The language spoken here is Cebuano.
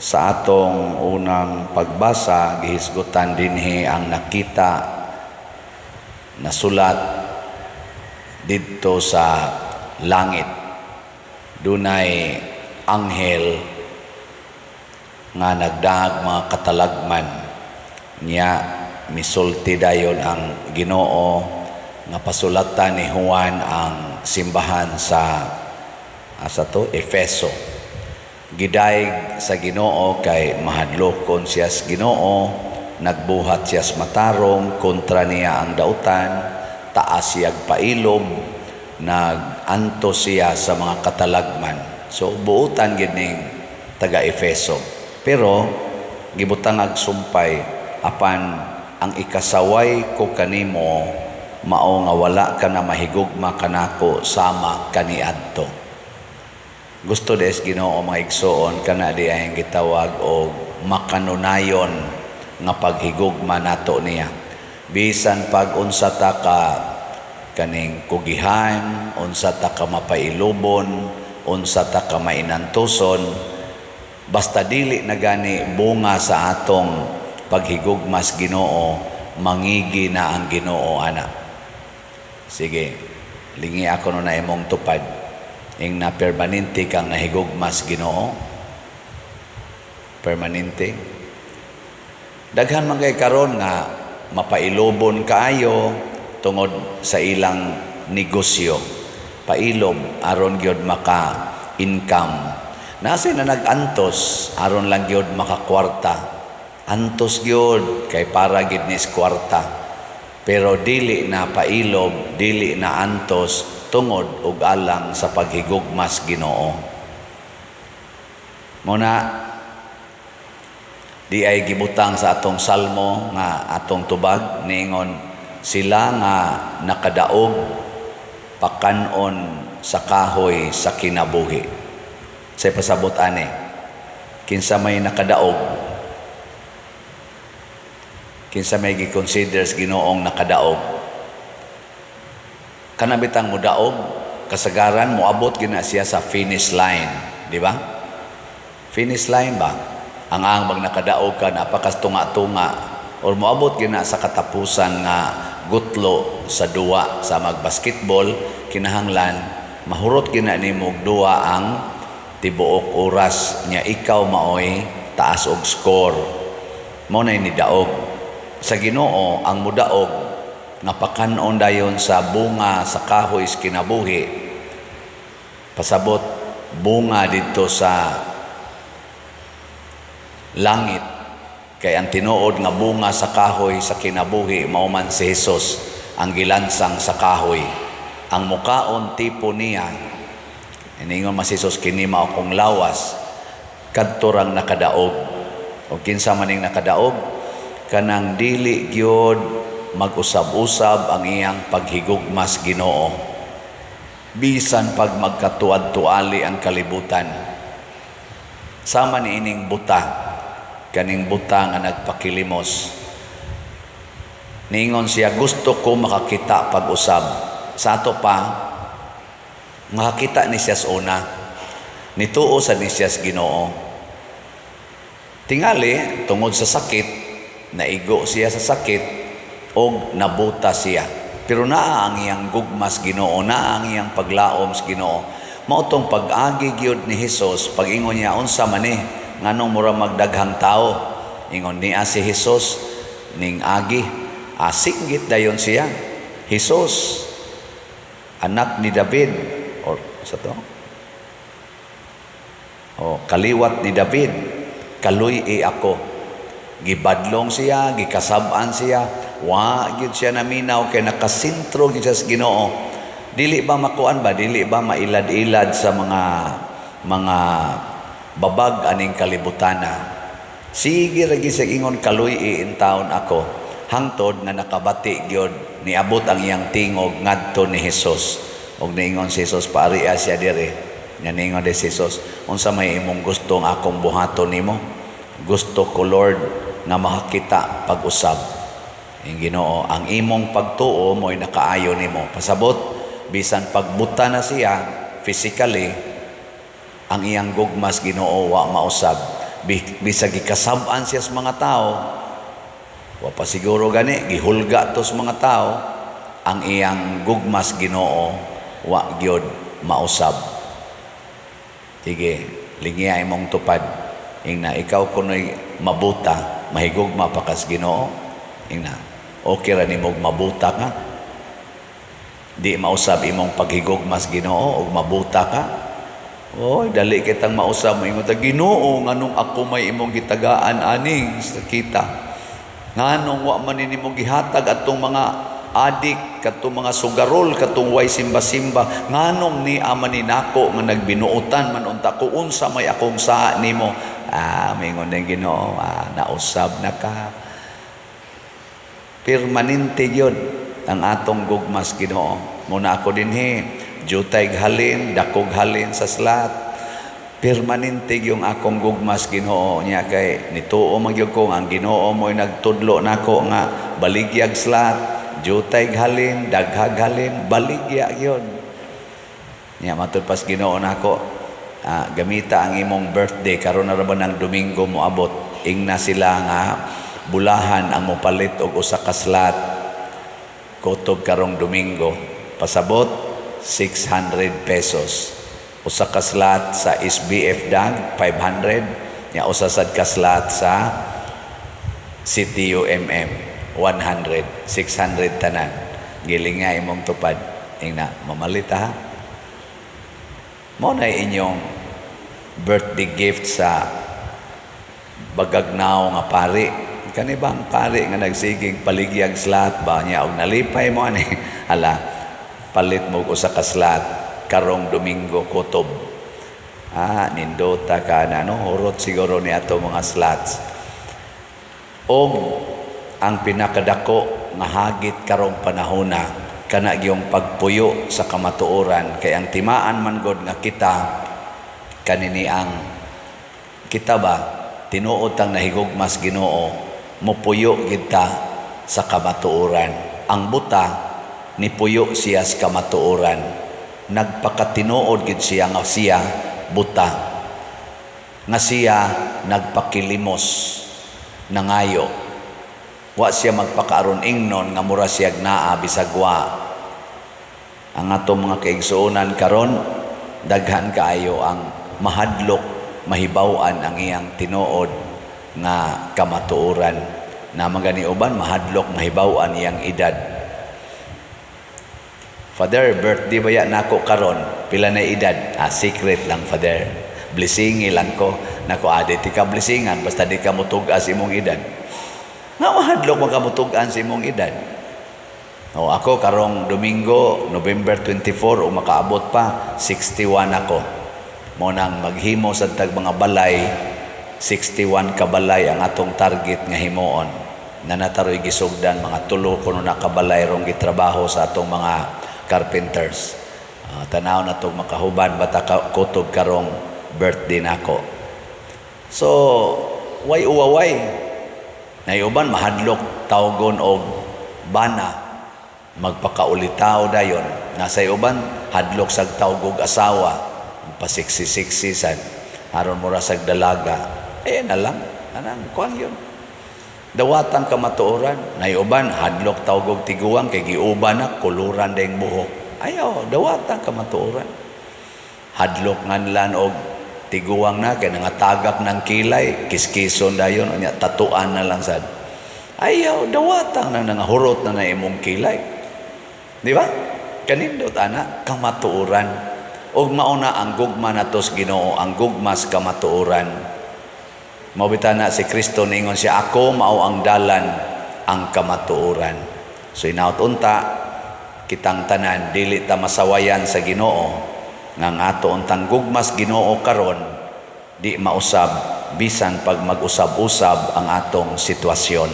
Sa atong unang pagbasa, gihisgutan dinhi ang nakita na sulat didto sa langit. Dunay anghel nga nagdaag mga katalagman niya. Misulti dayon ang Ginoo nga pasulatan ni Juan ang simbahan sa, asa to, Efeso. Gidayeg sa Ginoo kay mahadlokon siya sa Ginoo, nagbuhat siya sa matarong, kontra niya ang dautan, taas siyag pailob, nag-antos siya sa mga katalagman. So buutan gid ning taga Efeso. Pero gibutang ag sumpay, "Apan ang ikasaway ko kanimo mao nga wala ka na mahigugma kanako sama kaniadto." Gusto des Ginoo, mga igsoon, kana di ay gitawag og makanunayon nga paghigugma nato niya. Bisan pag unsa ta ka kaning kugihan, unsa ta ka mapailubon, unsa ta ka mainantuson, basta dili na gani bunga sa atong paghigugma sa Ginoo, mangigi na ang Ginoo ana. Sige, lingi ako no na imong tupad. Ing na permanente kang nahigugma sa Ginoo. Permanente. Daghan man kay karon nga mapailobon kaayo tungod sa ilang negosyo. Pailob aron gyud maka income. Nasa na nag-antos aron lang gyud makakwarta. Antos gyud kay para gyud ni kwarta. Pero dili na pailob, dili na antos tungod og alang sa paghigugmas Ginoo. Muna di ay gibutang sa atong salmo nga atong tubag, niingon sila nga nakadaog pakanon sa kahoy sa kinabuhi. Sa pasabot ani, kinsa may nakadaog? Kinsa may gi-consider sa Ginoong nakadaog? Kana bitang mudaog, kasagaran moabot gina siya sa finish line, di ba? Finish line ba? Ang mag nakadaog ka, napakas tunga-tunga or moabot gina sa katapusan nga gutlo sa duwa. Sa magbasketball, kinahanglan mahurot gina nimo og duwa ang tibuok oras nya ikaw maoy taas og score. Mo na ni daog sa Ginoo. Ang mudaog nga pakanon dayon sa bunga sa kahoy sa kinabuhi, pasabot bunga didto sa langit, kay ang tinuod nga bunga sa kahoy sa kinabuhi mao man si Hesus ang gilansang sa kahoy. Ang mukaon tipo niya, iningon man si Hesus, "Kini mao akong lawas," kadto rang nakadaog. O kinsa man ning nakadaog? Kanang dili gyud mag-usab-usab ang iyang paghigugmas Ginoo bisan pag magkatuad-tuali ang kalibutan. Sama ni ining buta, kaning buta nga nagpakilimos. Niingon siya, "Gusto ko makakita pag-usab." Sa ato pa makakita ni siya sa una, nituo sa ni siya sa Ginoo. Tingali tungod sa sakit, naigo siya sa sakit og nabuta siya. Pero naa ang iyang gugma sa Ginoo, naa ang iyang paglaom sa Ginoo. Mao tong pag-agi gyud ni Hesus, pag-ingon niya, "Unsa man ni, nganong mura magdaghang tao?" Ingon niya si Hesus ning agi, asinggit dayon siya, "Hesus, anak ni David," or sa to? O "Kaliwat ni David, kaluy-i ako." Gibadlong siya, gikasab-an siya, wa gyud siya naminaw kay nakasentro gyud siya sa Ginoo. Dili ba makuan ba, dili ba mailad-ilad sa mga babag aning kalibutana? Sige ra gyud siya ingon, "Kaluy-i intawon ako," hangtod nga nakabati gyud, niabot ang iyang tingog ngadto ni Hesus. Ug niingon si Hesus, "Paaria siya diri." Nga niingon di si Hesus, "Unsa may imong gusto nga akong buhaton nimo?" "Gusto ko, Lord, nga makakita pag-usab." Ang Ginoo, "Ang imong pagtuo mo'y nakaayo nimo." Pasabot, bisan pagbuta na siya physically, ang iyang gugmas Ginoo wa mausab. Bisag gikasab-an siya sa mga tao, wa pa siguro gani gihulga to sa mga tao, ang iyang gugmas Ginoo wa gyud mausab. Sige, lingiya imong tupad. Ingna, ikaw kuno'y mabuta, mahigugma pa kas Ginoo. Ingna, okay ra nimog mabuta ka. Di mausab imong paghigugmas Ginoo og mabuta ka. Oy, dali kitang mausab mo, ingon ta, "Ginoo, nganong ako may imong gitagaan aning kita? Nganong wa man nimo gihatag atong mga adik, katong mga sugarol, katong way simba-simba? Nganong ni ama ni nako nga nagbinuotan man unta ko? Unsa may akong saa nimo?" Ah, mingon ng Ginoo, "Ah, nausab na ka." Permanente yun ang atong gugmas Ginoo. Muna ako dinhi, jutay halin, dakog halin sa slot. Permanente yung akong gugmas Ginoo niya kay nituo man gyud ko ang Ginoo mo'y nagtudlo nako nga baligyag slot, jutay halin, daghag halin, baligya gyud. Nya matud pas Ginoo nako, ah, gamita ang imong birthday karon na ra ba ng Domingo moabot. Ingna sila nga bulahan ang mopalit og usa ka slot kutob karong Domingo. Pasabot, 600 pesos. Usa ka slot sa SBF Dag 500, nya usa sad ka slot sa CTUMM 100, 600 tanan. Giling nga imong tupad. Ingna, mamalit ha. Mo na inyong birthday gift sa bagagnaw nga pari. Kani bang pari nga nagsigig paligyag slot ba niya og nalipay mo ani, hala, palit mo og usa ka slot karong Domingo kutob. Ah, nindota ka na, no? Hurot siguro ni ato mga slots. Og ang pinakadako nga hagit karong panahona, kana gyung pagpuyo sa kamatuoran, kay ang timaan man gud nga kita kanini, ang kita ba tinuod tang nahigugmas Ginoo, mupuyo kita sa kamatuoran. Ang buta, nipuyo siya sa kamatuoran, nagpakatinuod gid siya nga siya buta, nga siya nagpakilimos, nangayo. Wa siya magpakaaron ingnon nga mura siya naa bisag wa. Ang atong mga kaigsuonan karon, daghan kaayo ang mahadlok mahibaw-an ang iyang tinuod nga kamatuoran. Na magani uban mahadlok mahibaw-an iyang edad. "Father, birthday baya nako karon? Pila na edad?" "Ah, secret lang, Father. Blessingi lang ko." Nako, adi ti ka blessingan basta di ka mutug-as imong edad. Nga mahadlok man ka mutug-an sa imong edad. O ako karong Domingo, November 24, o makaabot pa, 61 ako. Mo nang maghimo sa tag mga balay, 61 ka balay ang atong target nga himuon. Na nataroy gisugdan, mga tulo kuno na kabalay rong gitrabaho sa atong mga carpenters. Tanaw na tong makahuban bata ka, kutob karong birthday nako. So, way uwaway. Nayuban mahadlok tawgon og bana, magpakaulitaw dayon. Nasa uban hadlok sag tawgog asawa, pasiksi-siksi sad aron mura sag dalaga. Eh na lang anang kuan yun, dawatan kamatuoran. Nayuban hadlok tawgog tiguang kay giuban na kuluran dayong buhok. Ayaw dawatan kamatuoran. Hadlok nganlan og tiguang na kay nangatagak ng kilay, kiskison dayon, unya tatuan na lang sad. Ayaw dawatan na nangahurot na na imong kilay. Di ba? Kanindot ana kamatuoran. Ug mauna ang gugma natos Ginoo, ang gugma sa kamatuoran. Mao na si Kristo ningon siya, "Ako mao ang dalan, ang kamatuoran." So inaot unta kitang tanan dili ta masawayan sa Ginoo nga ang ato untang gugmas Ginoo karon di mausab bisan pag mag-usab-usab ang atong sitwasyon.